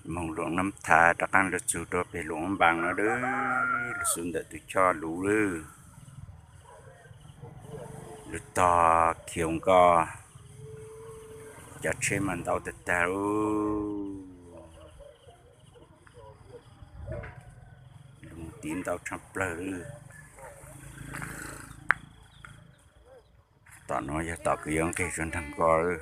Moog Luam Nab Thav rov qaab lug txug rua peg Luam Npaas no lawm, lug xub ntawm tug choj luv lawm. Lug tog khiv nkoj, cov tsheb mas ntau tag tag lawm. Lug tiv ntau tshaj plawg lawm. Tom nuav yog tom kws yuav nqeg rua nraag ko lawm.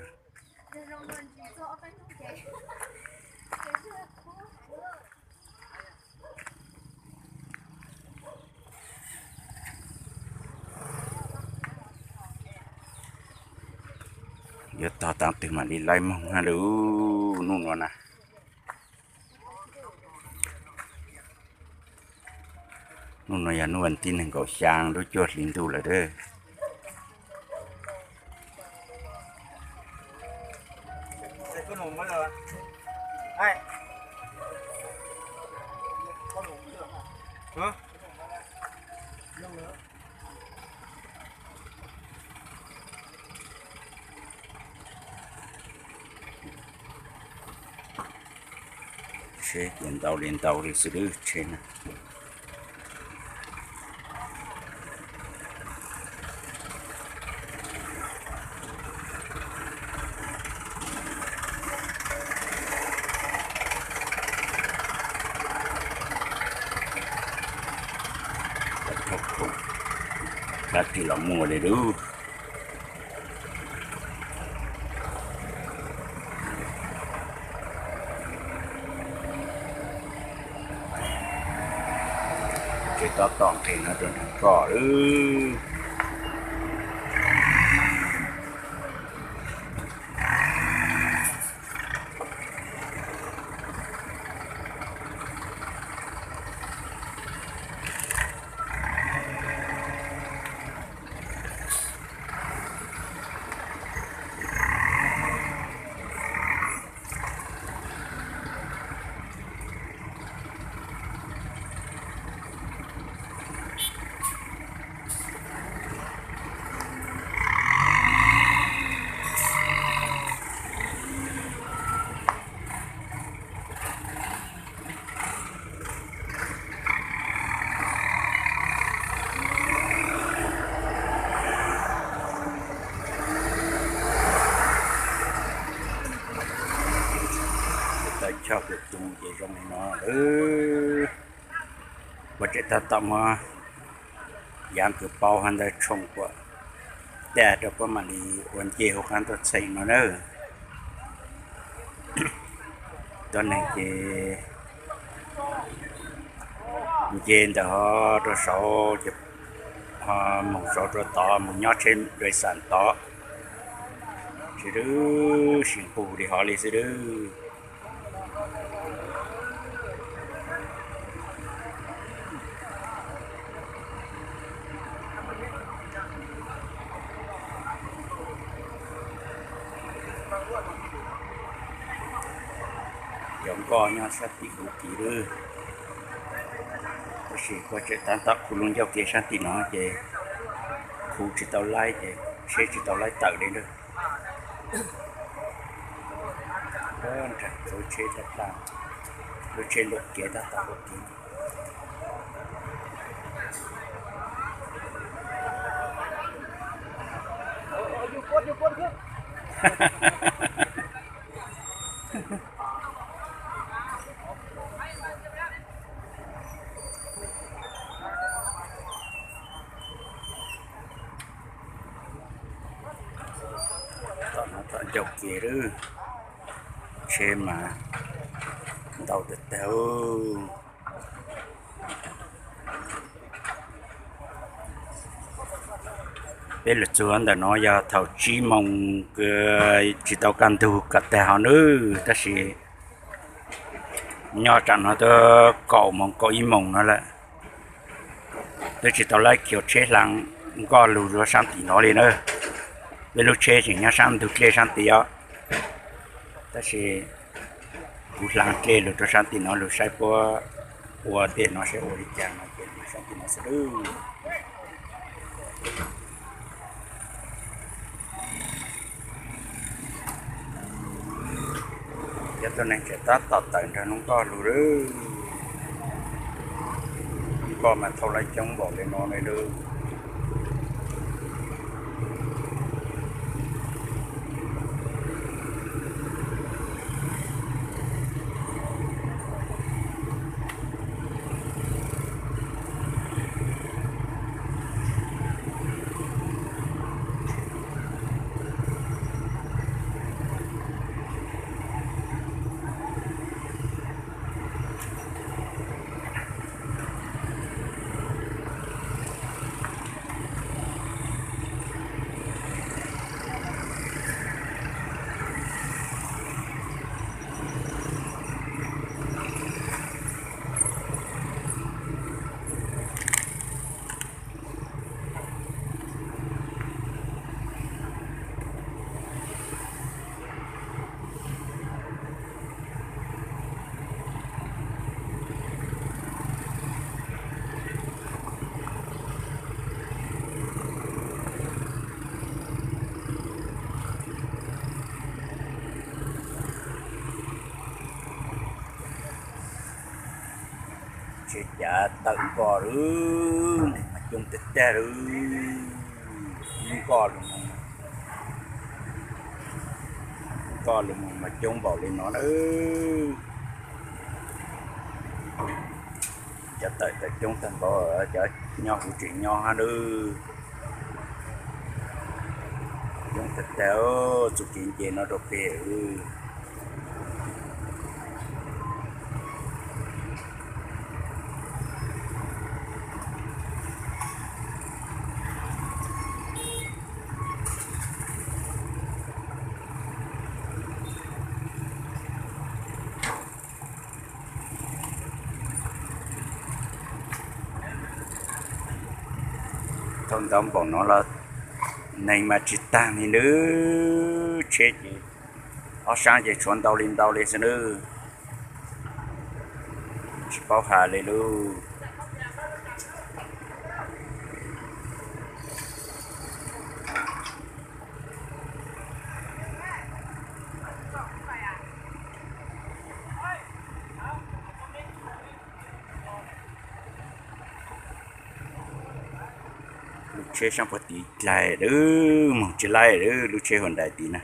Yuav tog taam twg mam li laib moog hab lawm. Nub nuav na, nub nuav yog nub vas thib neeg nkaum xyaa lub cuaj hli ntuj lawm. Tsheb ces ntau li ntau li xwb lawm tsheb na. Dlaab tsi los muaj li lub. Tsev tob tom nqeg no rua nraag ko lawm. Tau choj kws tu ces zoo li no lawm. Puab tseem tab tom muab yaav kws paub hov ntawd tshooj kuas tag rua puab mam li ua nce huv qaab tuaj txheem no na. Tuab neeg ces nce ntawm hov rua saud, moog saud rua tod, moog nyob tsheb dua xam tod. Tsis lub sim nqug li hov li xwb lawm. Cov nkoj nyob sab tim huv kis lawm. Tab sis puab tseem tab tom khu lub ncauj ke sab tim no ces khu tsis tau laib ces tsheb tsis tau laib tawm li lawm. Nraag lub tsheb, lub tsheb ntuam kev tab tom ua kev. Tom no tom ncauj ke lawm, tsheb mas ntau tag tag. Peb lug txug ntawm no yog thaum tsib moos, tsis tau kaj ntug kom tag hov nawb, tab sis nyob tsam no twb kaum moos kaum ib moos no lawm. Twb tsis tau laib khiav tsheb hla nkoj lug rua sab tim no li na. Peb lub tsheb tseem nyob sab ntug dlej sab tid os, tab sis kuv hla dlej lug rua sab tim no lug saib puab ua tej no saib ua li cas no ces lug sab tim no xwb lawm. Cov tuab neeg tseem tab tom tawm nrog Nuj Nkoj lug lawm. Nuj Nkoj mas thauj lawv coob npaum li no li lawm. Tsheb cav tawm nkoj lawm, neeg mas coob tiag tiag lawm. Nkoj lawm, nkoj lawm mas coob npaum li no lawm. Cov tawm tawm coob tag npaum, cov nyob huv tseem nyob hab lawm. Coob tag tag, txuj kev nce no rau pem. Thaum ntau npaum no los neeg mas tsis tag li nawb, tsheb ces ob sab ces tshuav ntau li ntau li xwb nawb. Tsis paub has li lub. Lub tsheb sab puag tid dlaig lawm, moog tsis laib lawm, lub tsheb huam ntais tid na,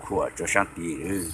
khuam rua sab tid lawm.